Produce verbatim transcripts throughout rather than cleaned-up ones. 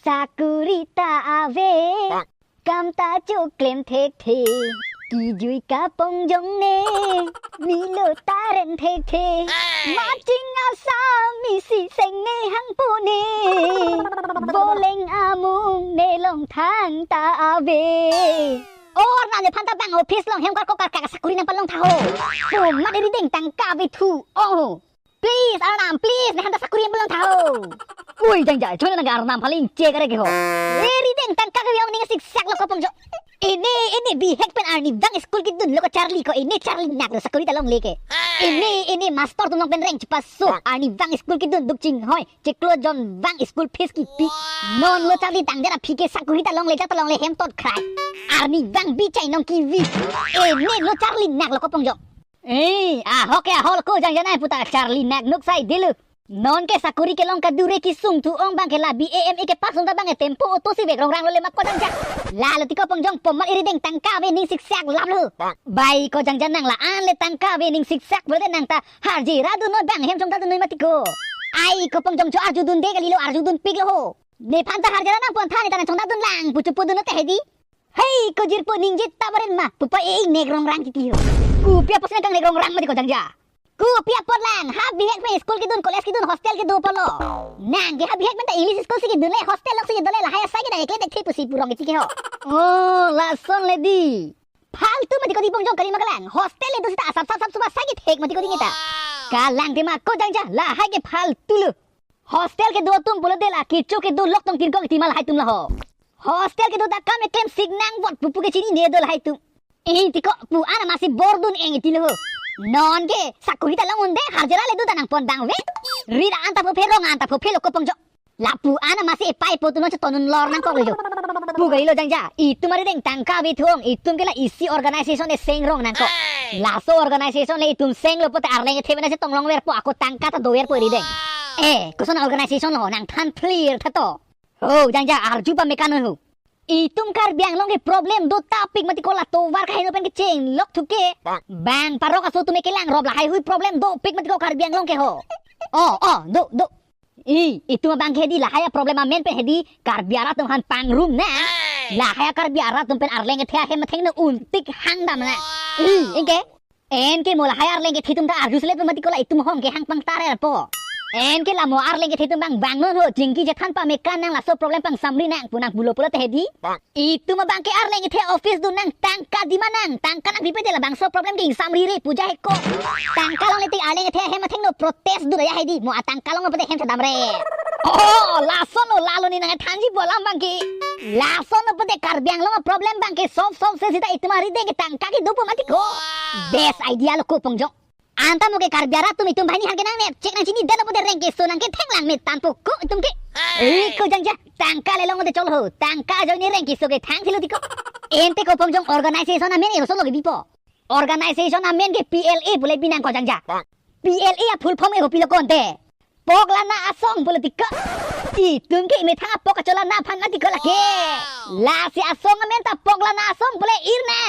Sakuri ta ave, kam ta choklem thekthe, kejui kapongjong ne, milo ta ren thekthe. Maching asam isi seng ne hangpo ne, boleng amung ne long thang ta ave. O Arnam, nephan ta bang office along hem karkok karkak sakuri nangpalong tha ho. Pu mat rideng tangka ave thu ong ho. Please Arnam, please, nephan ta sakuri nangpalong tha ho. Oi Jangja, chona nang Arnam phaling che kare ke ho. E rideng tangka ke ong ning siksak lo kopongjong. Ene, ene bihek pen arnivang school kedun lo kacharli ko, ene charli nak lo sakuri ta longle ke. Ene, ene master atum along pen reng chepaso, arnivang school kedun duk chinghoi, chiklo jon vang school fees kipi. Non lo charli tang jara phi ke sakuri ta longle, ja ta longle hem tot khrai. Arnivang bi chai nong kivi. Ene lo charli nak lo kopongjong. Eh, ahok ke ahol ko Jangja nangpu ta charli nak nuk sai dilo. Non ke sakuri kelong kadure kesung thu ong bang ke la B A M A ke pass un ta bang e tempo auto si vek rongrang lo le mak ko Jangja. Lalo ti kopongjong pu mat rideng tangka ave ning siksak lap lo. Bai ko Jangja nang la-an le tangka ave ning siksak pulote nang ta harjira dun noi bang hem chongdal dun noi mati ko. Ai kopongjong cho arju dunde kalilo, arju dunpik lo ho. Nephan ta harjira nangpon tha ne ta nang chongdal dun lang pu chepu dun te hedi. Hei, ko jirpo ningje ta baren ma, pupa e nek rongrang titi ho. Kopi apotsi nang kang nek rongrang mati ko Jangja. Kopi apot lang, ha bihek pen school kedun, college kedun, hostel kedo pulo. Nang ke ha bihek pen ta English school si kedun le, hostel lok si kedo le, lahai asai ke nang ekle thekthe pusi pu rong ke tike ho. Oh, lason le di. Faltu mati ko di pongjong kali ma kalang. Hostel le do sita asap sap sap suba sai kethek mati ko di ngeta. Kalang tema ko Jangja, lahai ke faltu lo. Hostel kedo atum pulote la kecho kedo lok tong tirkok ti ma lahai atum la ho. Hostel kedo ta kam eklem sik nang vot pupu ke chinine do lahai atum. Eh, tiko pu ana masi bor dun eng iti lo ho. Non ke sakuri ta long unde, harjira le do ta nangpon bang ve. Rit an ta phophe, rong an ta phophe lo kopongjong. Lapu ana masi epai po tu non cheton un lor nangkok le jo. Pu kalilo Jangja, itum arideng tangka ave thu ong, itum ke la isi organization e seng rong nangkok. Laso organization le itum seng lo pulote arleng kethe pen ta chetong longverpo, ako tangka ta doverpo rideng. Eh, koson organization lo nangthan clear tha to. Ho, Jangja arju pame kan ho. Itum Karbi Anglong ke problem do tapik mati ko, la tovar kaheno pen kecheng lok thu ke. Bang parok aso atum ke langrop lahai hui problem dopik mati ko Karbi Anglong ke ho. Oh, oh, do, do. I, itum abang ke hedi lahai aproblem amen pen hedi Karbi arat atum aphan pangrum na. Lahai Karbi arat atum pen arleng kethe ahem athengno untik hangdam na. I, anke. Anke mo lahai arleng kethe atum ta arju selet mati ko, la itum hong ke hang pangtarerpo. Anke la mo arleng kethe atum bang bang non ho, chingki chethan pame kan nang, laso problem pangsamri nang pu nang pulo pulote hedi. Itum abang ke arleng kethe office dun nang, tangka demand nang, tangka nangpipe te labangso problem ke ingsamri re pu ja heko. Tangka longle tik arleng kethe ahem athengno protest dun ra ya hedi, mo atangka long pute hem chedam re. Oh, lason lo, lalo ne nangthanji pu alam abang ke. Lason lo pute Karbi Anglong problem abang ke solve solve se sita itum arideng ke tangka kedo pu mati ko. Best idea lo kopongjong. Anta mo ke Karbi arat atum itum banghini aphan ke nang nepchek nangchinidetlo pute reng keso nangketheng lang me tangpo ko itum ke. Eh, ko Jangja, tangka le long te chol ho, tangka ajoine reng keso ke thang thilo tiko. Ante kopongjong organization amen e roson lo ke bipo. Organization amen ke P L A pule binang ko Jangja. P L A a full form e ho pilo konte. Pok lana asong pule tiko. Itum ke methang apok kacholana aphan mati ko lake. Lasi asong amen ta pok lana asong pule irna.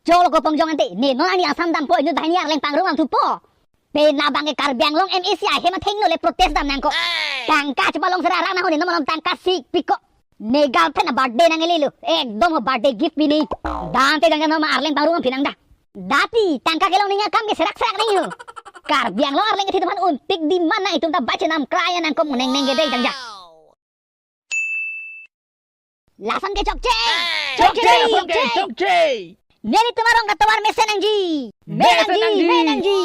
Cholo kopongjong ante, ne non ani asam dampo inut banghini arleng pangrum ang thupo. Penap abang ke Karbi Anglong M A C ahem athengno le protest dam nangkok. Tangka chepalong sera rang nang ho, ne non malom tangka sikpik ko. Ne girlfriend a birthday nang elelo. Ekdom ho birthday gift pine. Dante Jangja non ma arleng pangrum ang pinang da. Dati tangka kelong ning akam ke serak serak ning ho. Karbi Anglong arleng kethe atum aphan untik demand nang, itum ta bache nam kraya nangkok mo neng neng ke dei Jangja. Lason ke chokche. Chokche, chokche, chokche. Nelitum arong katovar mesen nangji. Mesen nangji, mesen nangji. Mesen nangji.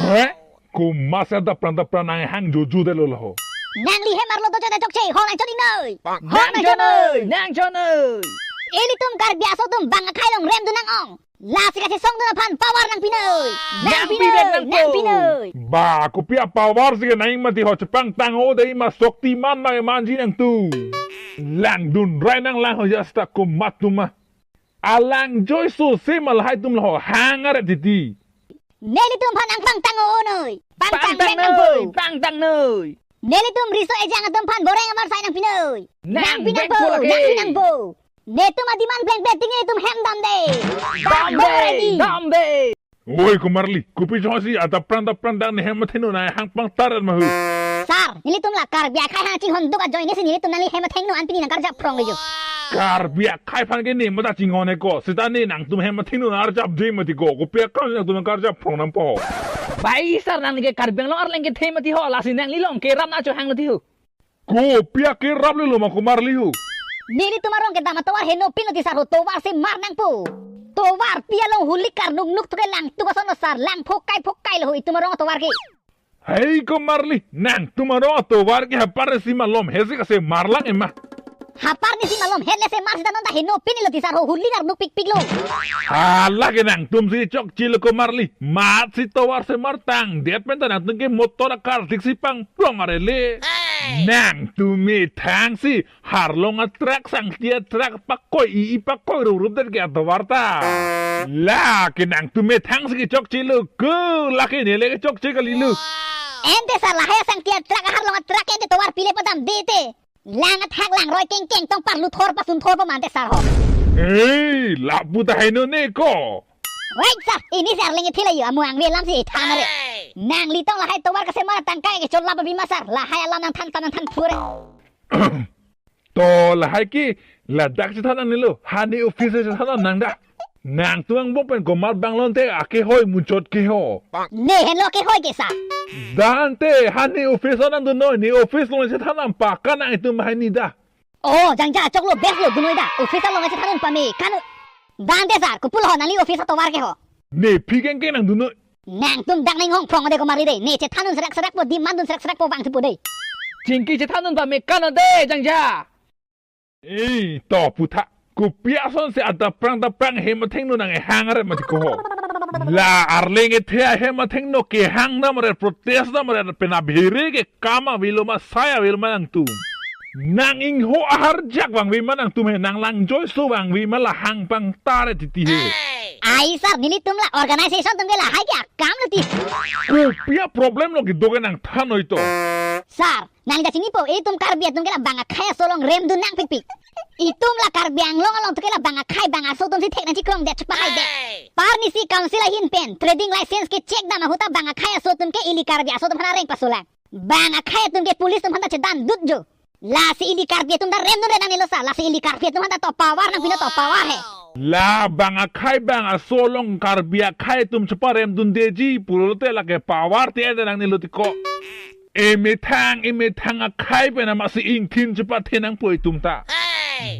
He? Komatsi dapran dapran nanghang jojo detlo laho. Nangli hem arlo dojo nang chokche, hong nang choni noi. Hong nang choni noi, nang choni noi. Ilitum Karbi aso atum bang akhai along rem dun nang ong. Lasi kachesong dun aphan power nangpi noi. Nangpi noi, nangpi noi, nangpi noi. Ba, kopi a power si ke nang mati ho, chepangtang o dei ma Shaktiman ma manji nangtum. Langdun rai nang lang ho jasta komat atum ma. Alang joi so se ma lahai atum laho hang aret titi. Nelitum aphan nangpangtang o noi. Pangtang, pangtang mek nangpo noi, pangtang noi. Nelitum riso ejang atum aphan boreng amar sai nangpi noi. Nang nangpi nangpo, nangpo lake. Nangpi nangpo. Netum a-demand plengple ting netum hem dam de. Dam de, dam de. Oi, Komarli, kopi chonsi adap prang dap prang dak ne hem athengno nang hang pangtar ma ho. Sir, nelitum la Karbi akhai hang chinghon duk ajoine si nelitum nangli hem athengno an pini nang karjap phrong le jo. Karbi akhai aphan ke ne mata chinghon he ko. Seta ne nangtum hem athengno nang arjapde mati ko. Kopi akam nangtum nang karjap phrong nangpo. Bai sir, nangli ke Karbi Anglong arleng kethe mati ho, lasi nangli along kerap nangchohang lo ti ho. Kopi akerap le lo ma Komarli ho. Nelitum arong kedam atovar henopin lo ti sir ho, tovar si mar nangpo. Tovar pi along huli karnuk nuk thu ke lang tuk ason lo sir, lang phokai phokai lo ho itum arong atovar ke. Hei Komarli, nangtum arong atovar ke haparni si malom hesi kase mar lang ema. Haparni si malom het le se mar seta non ta henopin lo ti sir ho, huli karnuk pikpik lo. Hala ke nangtum si chokche lo Komarli. Mat si tovar si mar tangdet pen ta nangtum ke motor akardik si pangplong are le. Nangtum methang si harlong atruck, sangti atruck pakoi, i i pakoi rup rup det ke atovar ta. La ke nangtum methang si ke chokche lo ke, la ke ne le ke chokche kali lo. Ante sir, lahai sangti atruck, harlong atruck ante tovar pile padamde te. Lang athak lang roi kengkeng tong parlu thor pasun thor pa mante sir ho. Ei, lapu ta heno ne ko. Wait sir, ini sir lenge thila yo, amu angve lam si than are. Nanglitum lahai tovar kase mar tangka ke chol lap bima sir, lahai alam nangthan ta nangthan phure. To lahai ke ladak chethan nangne lo, hani office chethan nang da. Nangtum angbong pen komar bang lonte akehoi muchot ke ho. Ne henlo kehoi ke sir. Dante hani office nangdun noi, ne office along chethan nang paka nang itum bahai ni da. Oh, jangja choklo best lo dun noi da. Office along chethan nang pame kanu. Dante sir, kopi lo ho nangli office atovar ke ho. Nephi kengkeng nangdun noi. Nangtum dak ning hong phrong de Komarli de. Ne chethan dun serak serak po, demand dun serak serak po vang thupo de. Chingki chethan dun pame kanu de, jangja. Eh, to putha. Kopi ason si adap prang dap prang hem athengno nang hang are mati ko ho. La arleng ethe ahem athengno kehang dam are, protest dam are, pen abhere ke kam avelo ma, sai avelo ma nangtum. Nang ingho aharjak vangve ma nangtum he, nang lang joiso vangve ma, la hang pangtar titi he. Ai sir, nelitum la organization atum ke lahai ke akam lo ti. Kopi aproblem lo kedo ke nangthan noi to. Sir, nangli ta chinipo, itum Karbi atum ke la bang akhai aso along rem dun nang pikpik. Itum la Karbi Anglong along atum ke la bang akhai bang aso atum si thek nangchikrong det chupahai det. Parni si council ahin pen trading license ke check dam ahut ta bang akhai aso atum ke ili Karbi aso atum aphan areng pasolang. Bang akhai atum ke police atum aphan ta chedan dut jo. Lasi ili Karbi atum ta rem dunre nangne lo sir, lasi ili Karbi atum aphan ta top power nangpi non, top power he. La bang akhai bang aso along Karbi akhai atum cheparem dundeji pulote lake power ti ede nangne lo ti ko. Emethang emethang akhai pen amatsi ingthin chepathe nangpo itum ta.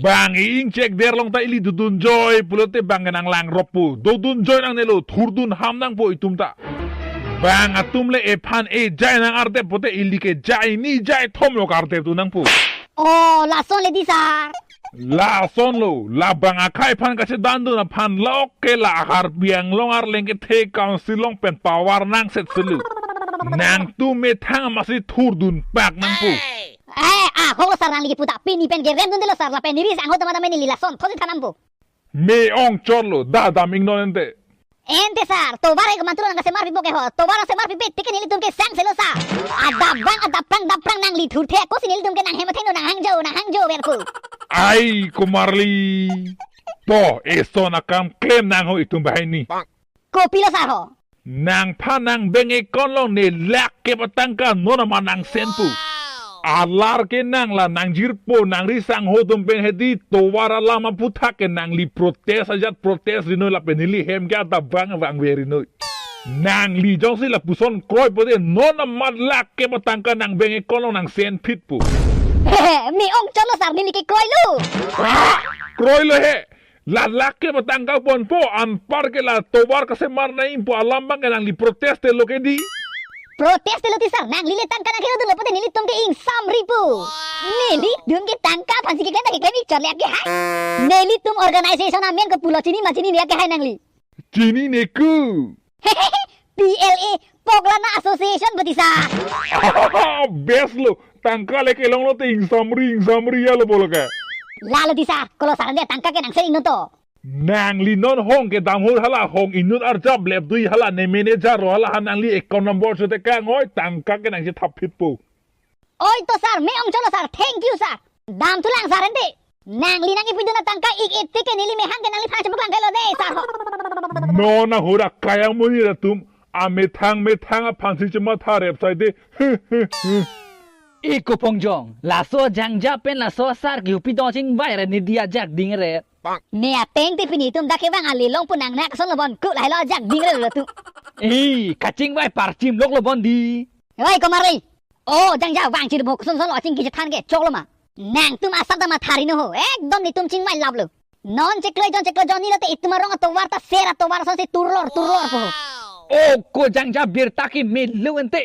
Bang i-ingchek der along ta ili dodun joi pulote bang ke nang langrop po. Dodun joi nangne lo, thurdun ham nangpo itum ta. Bang atum le ephan ejai nang-artep pote ili ke jai ni jai thom lo karte tu nangpo. Oh, lason le di sir. Lason lo, la bang akhai aphan kachedan dun aphan lo ke la Karbi Anglong arleng kethe council along pen power nangset selu. Nangtum methang amatsi thurdun pak nangpo. Eh, ah, holo sir nangli kepu ta pini pen kerem dundelo sir, lapen neli sang ho teman-teman neli lason thotsi than nangpo. Me-ong chotlo, da dam ingnon ente. Ente sir, tovar ke mantu nang kase mar pipo ke ho. Tovar nang se mar pipe tik ke nelitum ke sang selo sir. Adap bang, adap prang, dap prang nangli thurthe. Kosi nelitum ke nang hem athengno nang hang jo, nang hang jo verpo. Ai Komarli. To, eson akam klem nang ho itum bahai ni. Kopi lo sir ho? Nangphan nang bank account along ne lakh kep atangka non amat nang send po. Alar ke nang la nang jirpo nang ri sang ho atum pen hedi tovar alam aputhak ke nangli protest ajat protest ri noi lapen neli hem ke adap bang vangve ri noi. Nangli jongsi lapuson kroi pote non amat lakh kep atangka nang bank account along nang send phit po. Me-ong chotlo sir, neli ke kroi lo. Ah, kroi lo he. La lakh kep atangka ponpo, anpar ke la tovar kase mar nang pu alam bang ke nangli protest lo ke di. Protest lo ti sir, nangli le tangka nang kelo dunlo pote nelitum ke ingsamri po. Nelitum ke tangka aphansi keklem ta keklem ik chot le ap ke hai. Nelitum organization amen ko pulo chini ma chini le ap ke hai nangli. Chini ne ku. P L A, Poklana Association bati sir. Best lo, tangka le kelong lote ingsamri, ingsamri ya lo bolo ke. Lalo ti sir, kolo sir ante tangka ke nang send iknon to. Nangli non hong kedam hur hala hong inut arjap lep dui hala ne manager ro hala ha nangli account number chote kangoi tangka ke nang chethap phit po. Oi to sir, me-ong chotlo sir, thank you sir. Dam thulang sir ante. Nangli nang ipidun atangka ik-et tik ke neli mehang ke nangliphan chepaklang kelo de sir ho. Non ahut akai amonit atum amethang methang aphansi chemathar rep sai de. E Kopongjong, laso jangja pen laso asar ke hupi do chingvai re, ne di ajak ding re. Me ateng te pini tum dak kevang ale long pu nang nak son lo bon, ku lahai lo ajak ding re lo tu. E, kachingvai parchim lok lo bon di. Oi, Komarli. O, jangja vang chiri bhok son son lo chingki chethan ke chok lo ma. Nangtum asap ta mathari no ho. Ekdom netum chingvai lap lo. Non chiklo jon chiklo jon ni lote itum arong atovar ta ser atovar sonsi turlor turlor po. O ko jangja birta ke melo ente.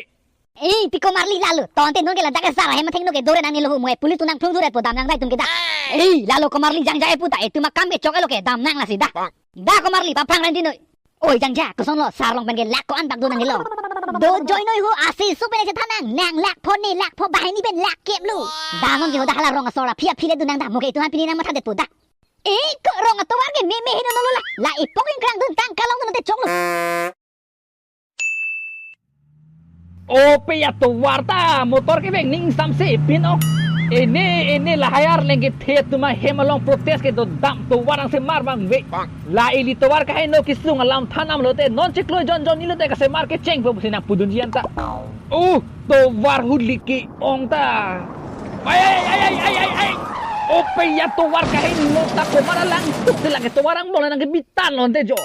E, ti Komarli lalo. Tonte non ke ladak ke sar ahem atheng no ke dore nang ni lo ho, mo e police tu nangphlung dore po, dam nang dai tum ke da. E, lalo Komarli jangja e puta, itum akam ke chok e lo ke, dam nang lasi da. Da Komarli, paphang renti noi. Oi jangja, koson lo, sar along pen ke lak ko-an bak do nang ke lo. Do joi noi ho, asi su pen chethan nang, nang lak pho ne lak pho, banghini pen lak kep lo. Da non ke ho da hala rong asor aphi aphi le do nang da, mo ke itum aphan pini nang matha det po da. E, ko rong atovar ke me me heno no lo la. La ipok ingkrang dun tang kalong dun te chok lo. O pe atovar ta, motor kevang ning samse pin ok. Ene, ene lahai arleng kethe atum ahem along protest kedo dam tovar nangsemar vangve. La ili tovar kaheno kesung alam than am lote, non chiklo jon jon ni lote kasemar kecheng po pusi nangpudunji anta. O, tovar huli ke-ong ta. Ai, ai, ai. O pe atovar kaheno ta komat alang tuk te lang ke tovar angbong nang kebitan lo ante jo.